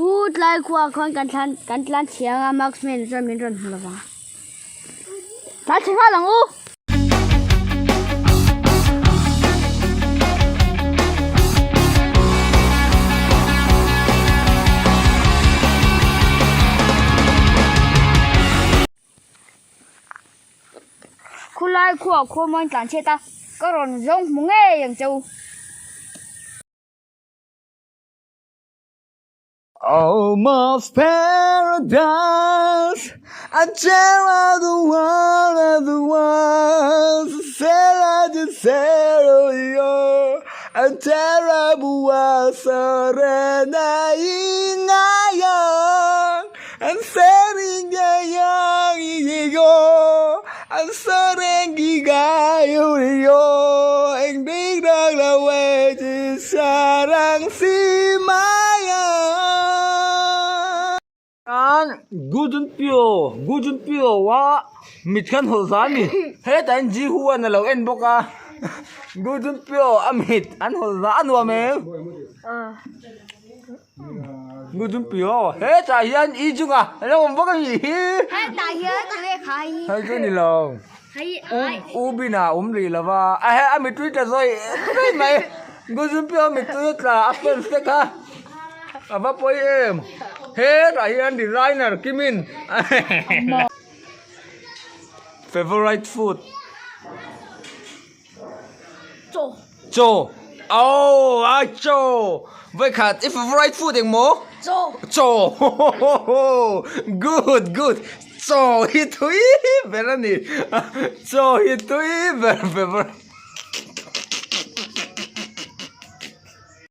Khu tlai khuaah khuan kan thlan kan tlan chhiang a, marksman chuan min rawn hmu lo vang. Tlan chhe nghal ang u. Khulai khuaah khuan mawiin tlan chhiat a, ka rawn zawng hmu ngei ang che u. Almost paradise I tell all the world of the ones Sarah Sarah yo A terrible serena And setting yo And setting yo And big dog the way to sarang si maya An Gujunpio Gujunpio a mit khan hawlh za a ni hetah hian Jihu-an a lo en bawk a Gujunpio a mit an hawlh za a nuam em Gujunpio hetah hian i chunga a lo awm bawk a nih hi Hetah hian tunge kha hi hei chu ni lo U Bina a awm rih lo va a he a mittui tla zawi zawi mai Gujunpio mittui a tla a fans te kha. A va pawi em hetah hian designer kimin favourite food chaw chaw oh a chaw vawikhat i favourite food eng maw chaw chaw good good chaw hi tui ber a ni chaw hi tui ber favourite.